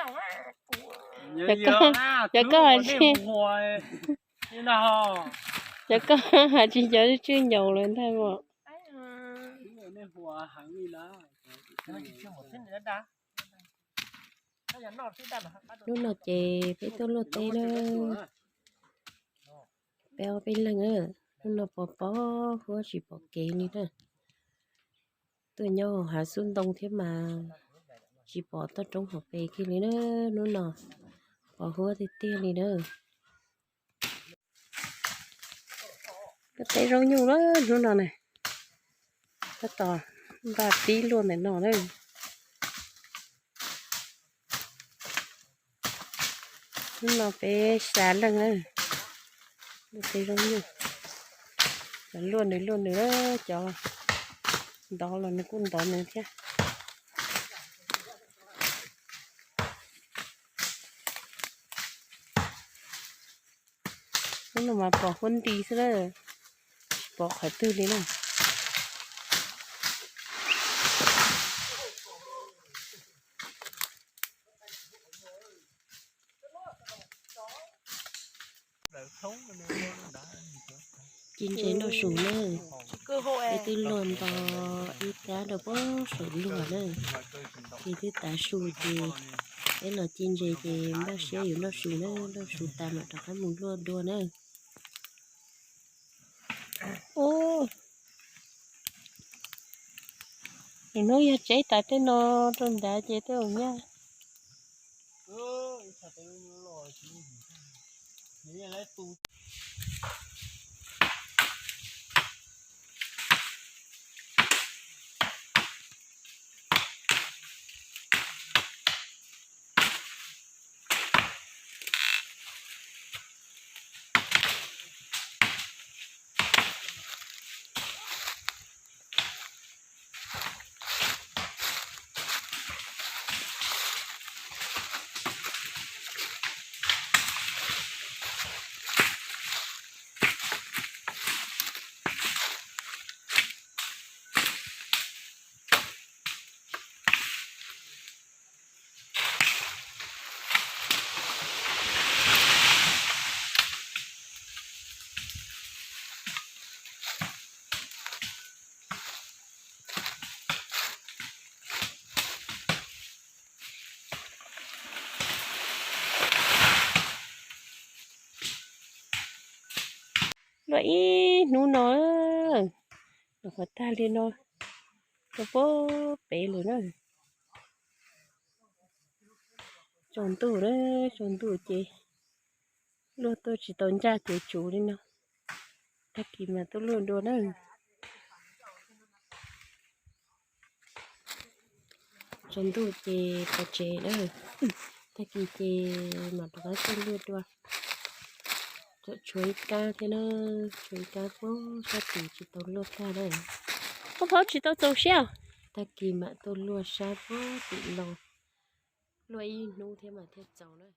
Cov koj, cov koj hais tsis, cov koj hais tsis cov tswj ncaus lawm ntag mas. Hnub no ces peb tuaj luaj teb na. Peb ob peb leeg na. Hnub no pos pos huab tsis pom kev li na. Tuaj nyob hav xub ntoo thiab mas tsis pom toj roob hauv pes kiag li na. Hnub no pos huab tiag tiag li na. Tuaj teb zaub nyuj na hnub no na. Tab tom npaj tib luaj ntawm no na. Hnub no peb xya leej na. Luaj teb zaub nyuj. Cov luaj nws luaj nws, cov ntov los nws kuj ntov nws thiab. Hnub no mas pos huab nti xwb na, tsis pom qhov twg li na. Ci ntses noj su na. Peb twb luaj nto ib rab rau pem saum luag na. Ces twb tav su ces peb los ci ntses ces npaj siab yuav noj su na, noj su tas mam rov qab mus luaj dua na. Ub, hnub yog tseb tas tej no rau nrad ces tej zaum nyaj. Luaj ib hnub no, luaj qhov tag li no, rau pem pem lawm na. Tsaus ntuj na, tsaus ntuj ces luaj tuaj tsis tau ncaj ces tsuv li no. Tag kis mas tuaj luaj dua na. Tsaus ntuj ces pov tsev na. Tag kis ces mam rov qab tuaj luaj dua. Tseem tshuav ib kab thiab na, tshuav ib kab puag sab tid tsis tau luaj tag na. Koj phaub tsis tau txaus siab. Tag kis mam tuaj luaj sab puag tim no, luaj ib hnub thiab mas thiaj txaus na.